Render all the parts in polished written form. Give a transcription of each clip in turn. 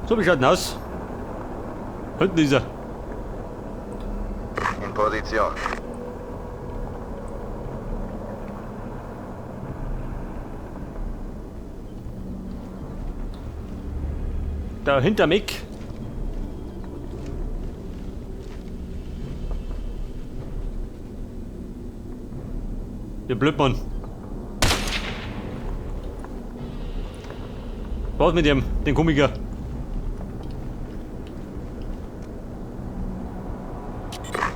So, wie schaut denn aus? Hinten ist er. In Position. Da hinterm Eck. Der Blödmann. Was mit dem, den Komiker?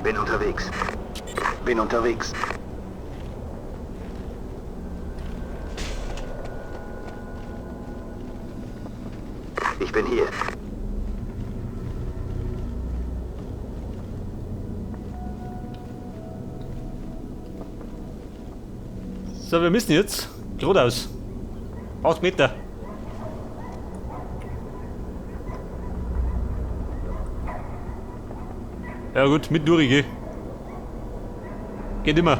Bin unterwegs. Bin unterwegs. Ich bin hier. So, wir müssen jetzt geradeaus. 8 Meter. Ja gut, mit durch, gell? Geht immer.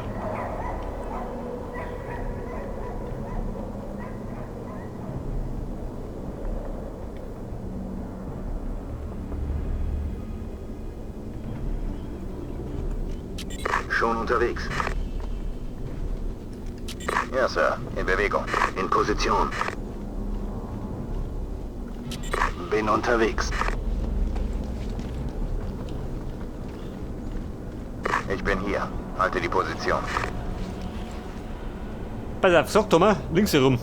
Schon unterwegs. Ja, Sir. In Bewegung. In Position. Bin unterwegs. Ich bin hier. Halte die Position. Pass auf, sag doch mal, links herum.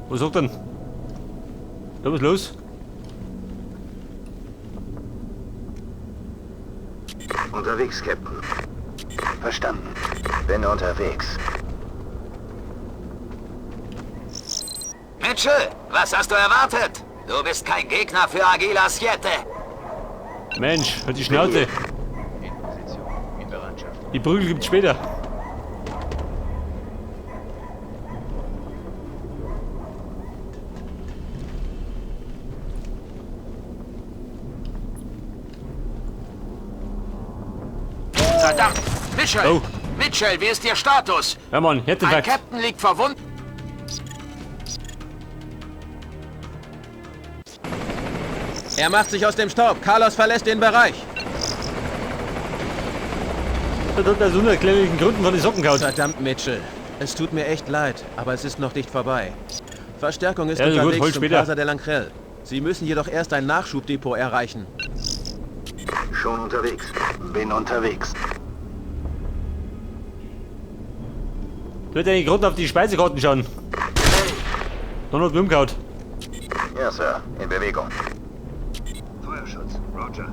Was sagt denn? Da was los? Unterwegs, Captain. Verstanden. Bin unterwegs. Mitchell, was hast du erwartet? Du bist kein Gegner für Aguila Siete. Mensch, halt die Schnauze. In Position. In Bereitschaft. Die Prügel gibt's später. Verdammt! Mitchell! Oh. Mitchell, wie ist Ihr Status? Ja Mann, Ein Herzinfarkt. Captain liegt verwundet. Er macht sich aus dem Staub. Carlos verlässt den Bereich. Der hat aus unerklärlichen Gründen von den Socken gehauen. Verdammt, Mitchell. Es tut mir echt leid, aber es ist noch nicht vorbei. Verstärkung ist Ja, also gut, unterwegs hol zum später. Plaza del Angel. Sie müssen jedoch erst ein Nachschubdepot erreichen. Schon unterwegs. Bin unterwegs. Du hättest eigentlich gerade auf die Speisekarten schauen. Dann hat umgehauen. Ja, Sir. In Bewegung. Feuerschutz. Roger.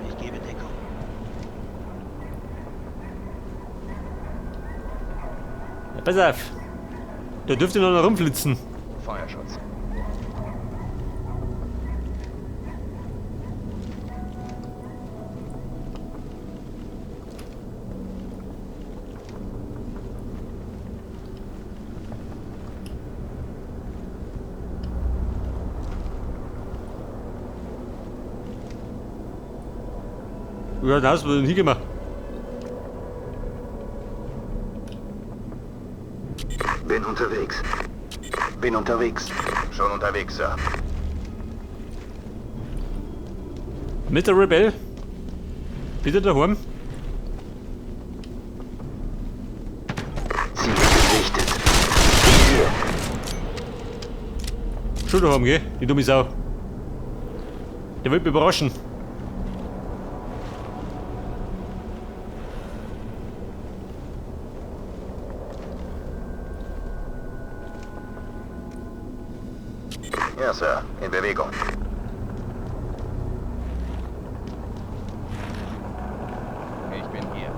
Ich gebe Deckung. Ja, pass auf. Da dürfte noch einer rumflitzen. Feuerschutz. Ja, da hast du denn hingemacht. Bin unterwegs. Bin unterwegs. Schon unterwegs, Sir. Mit der Rebell. Bitte daheim. Ziel gesichtet. Hier. Schon daheim, gell? Die dumme Sau. Der wird mich überraschen. Ja, Sir. In Bewegung. Ich bin hier.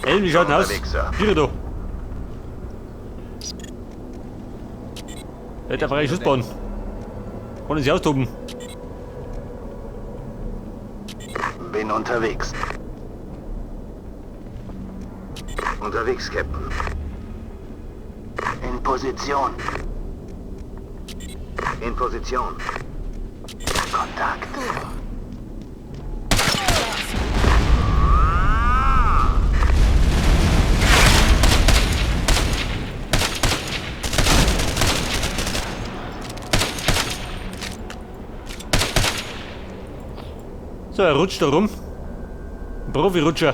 Ey, wie schaut denn aus? Unterwegs, Sir. Hier da. Der hat eine freie Schussbahn. Kann ich sich austoben. Bin unterwegs. Unterwegs, Captain. In Position. In Position. Kontakt. So, er rutscht da rum. Profi-Rutscher.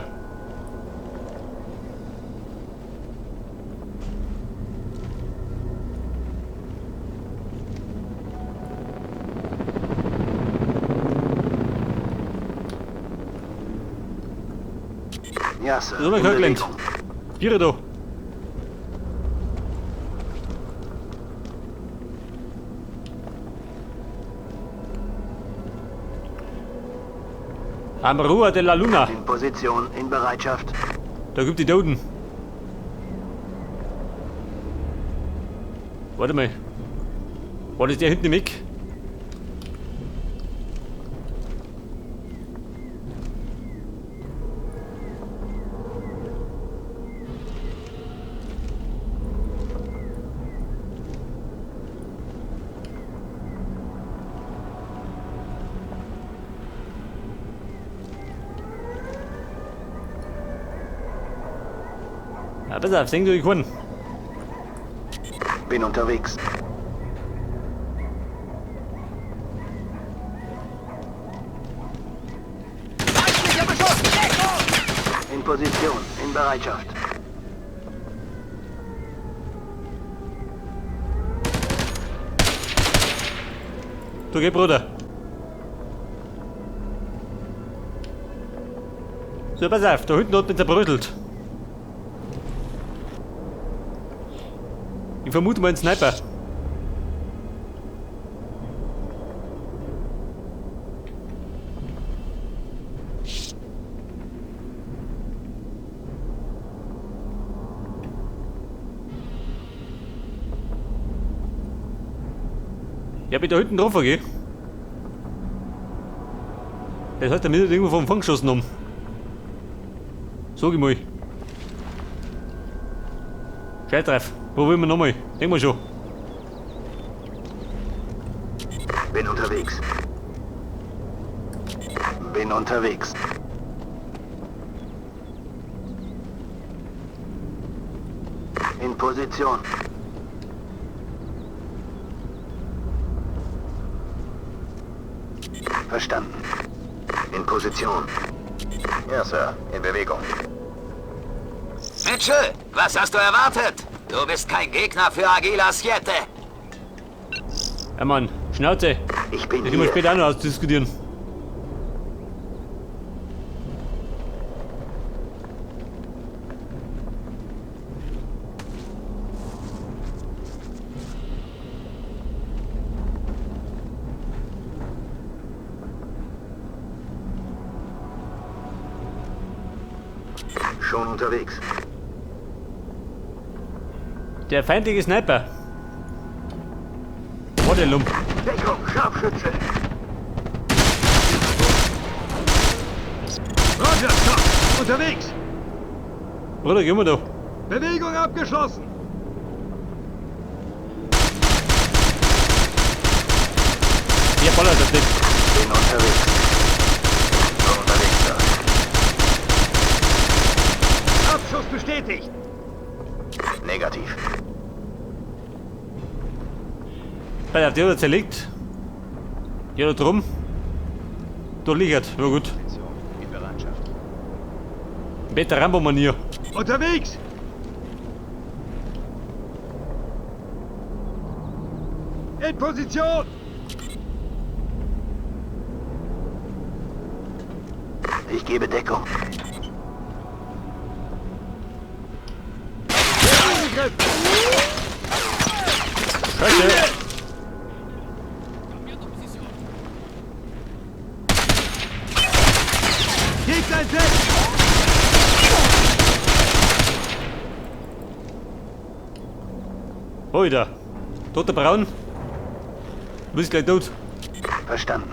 Ja, Sir. So, In Kirkland. Bewegung. Hier da. Am Rua de la Luna. In Position, in Bereitschaft. Da gibt die Toten. Warte mal. War das der hinten im Eck? Ja, pass auf, sehen du die Kunden. Bin unterwegs. Feindlicher Beschuss! Deckung! In Position, in Bereitschaft. Du geh, Bruder. So, pass auf, da hinten hat mich zerbröselt. Ich vermute mal einen Sniper. Ich hab mich da hinten drauf, okay? Das hat er mir irgendwo vom Fang geschossen haben. Sag ich mal. Scheiß drauf. Probieren wir nochmal. Denk mal schon. Bin unterwegs. Bin unterwegs. In Position. Verstanden. In Position. Ja, Sir. In Bewegung. Mitchell, was hast du erwartet? Du bist kein Gegner für Agila Siete. Ja, Mann. Schnauze. Ich bin Das können wir hier. später auch noch ausdiskutieren. Schon unterwegs. Der feindliche Sniper. Wo der Lump. Deckung, Scharfschütze. Roger, Top. Unterwegs. Bruder, gehen wir da. Bewegung abgeschlossen. Hier ballert das nicht. Bin unterwegs. Schon unterwegs, Sir. Abschuss bestätigt. Negativ. Pass auf, der hat er zerlegt. Der da drum. Da liegt. Ja gut. Position. In Bereitschaft. Better Rambo-Manier. Unterwegs. In Position. Ich gebe Deckung. Angriff. Scheiße. Gegner entdeckt. Oida. Toter Braun. Du bist gleich tot. Verstanden.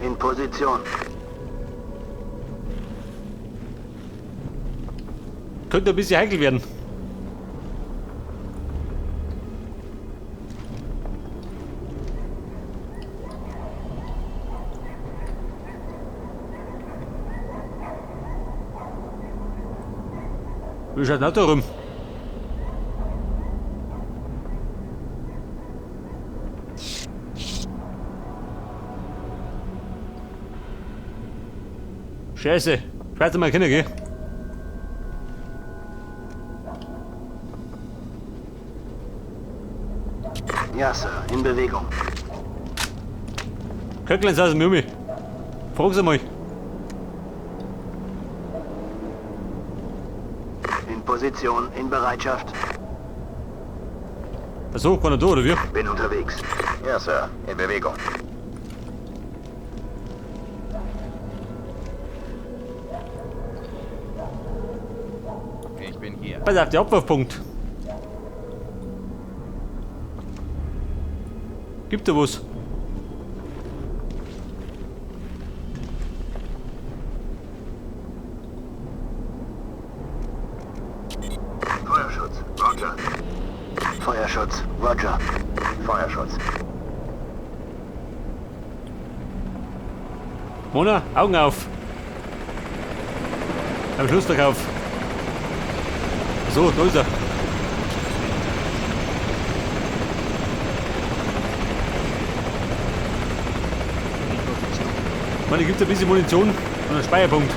In Position. Könnte ein bisschen heikel werden. Wie schaut denn da rum? Scheiße, scheiße mal Kinder, gell? Ja, Sir. In Bewegung. Köcklein aus dem Jumi. Frag sie mal. In Position. In Bereitschaft. Achso, kann er da, oder wie? Bin unterwegs. Ja, Sir. In Bewegung. Ich bin hier. Pass auf, der Abwurfpunkt. Gibt da was? Feuerschutz. Roger. Feuerschutz. Roger. Feuerschutz. Mona, Augen auf. Am Schlussverkauf. So, da ist er. Ich meine, gibt ein bisschen Munition und einen Speicherpunkt.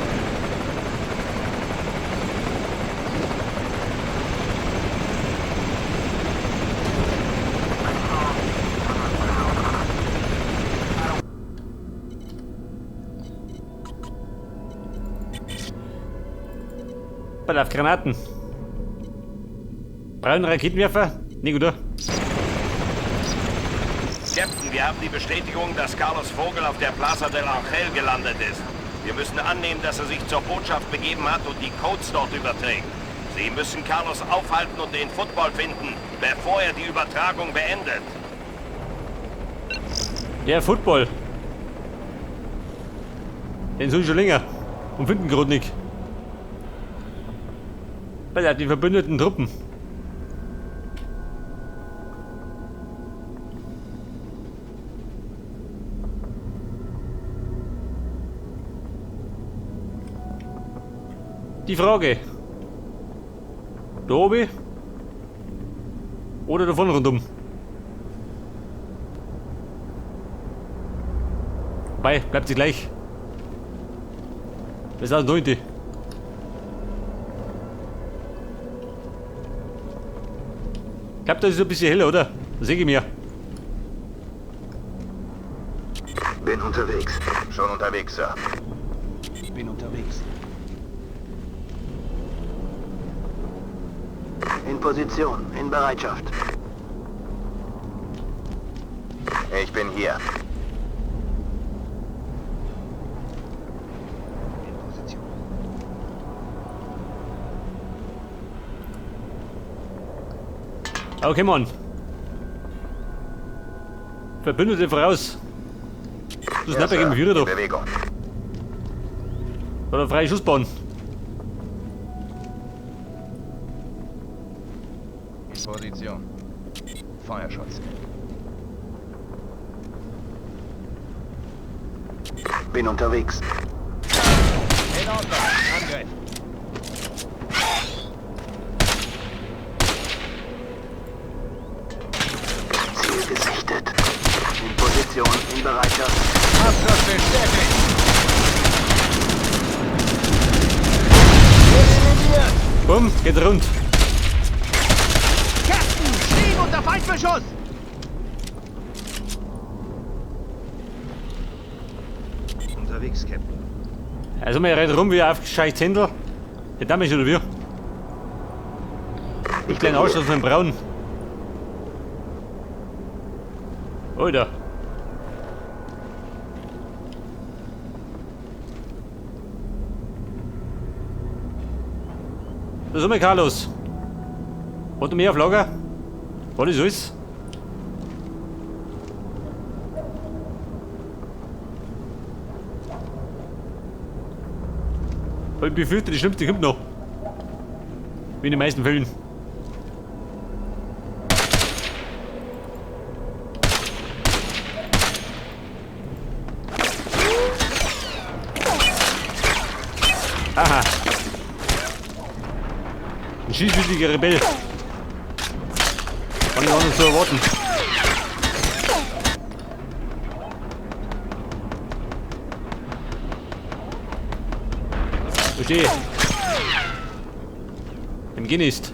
Pass auf, Granaten. Braunen Raketenwerfer? Nicht, oder? Captain, wir haben die Bestätigung, dass Carlos Vogel auf der Plaza del Angel gelandet ist. Wir müssen annehmen, dass er sich zur Botschaft begeben hat und die Codes dort überträgt. Sie müssen Carlos aufhalten und den Football finden, bevor er die Übertragung beendet. Der Football. Den suche ich schon länger. Und finden gerade nicht. Pass auf, die verbündeten Truppen. Die Frage. Da oben oder davon rundum? Wobei, bleibt sie gleich. Das ist auch 90. Ich glaub, das ist ein bisschen heller, oder? Das sehe ich mir. Bin unterwegs. Schon unterwegs, Sir. Bin unterwegs. In Position. In Bereitschaft. Ich bin hier. In Position. Okay, Mann. Verbündete voraus. Du Ja, Sniper Sir. gegen Führer In doch. Bewegung. Oder freie Schussbahn. In Position. Feuerschutz. Bin unterwegs. In Ordnung. Angriff. Ziel gesichtet. In Position. In Bereitschaft. Abschluss bestätigt. Bumm, geht rund. Captain, stehen unter Feindbeschuss! Unterwegs, Captain. Also man rennt rum wie ein aufgescheuchtes Händel. Der Dame ist oder wie? Ich Kleinen bin Ausschluss hier. von Braun. Alter. Da sind wir, Carlos. Hat du mehr auf Lager? Was ist alles? Weil ich befürchte, das Schlimmste kommt noch. Wie in den meisten Fällen. Aha. Ein schießwütiger Rebell. Kann ich auch nicht so erwarten. Verstehe. Im Gehen ist.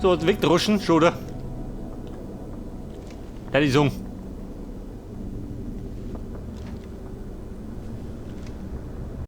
So, wegdroschen, schon, oder? Da die Song.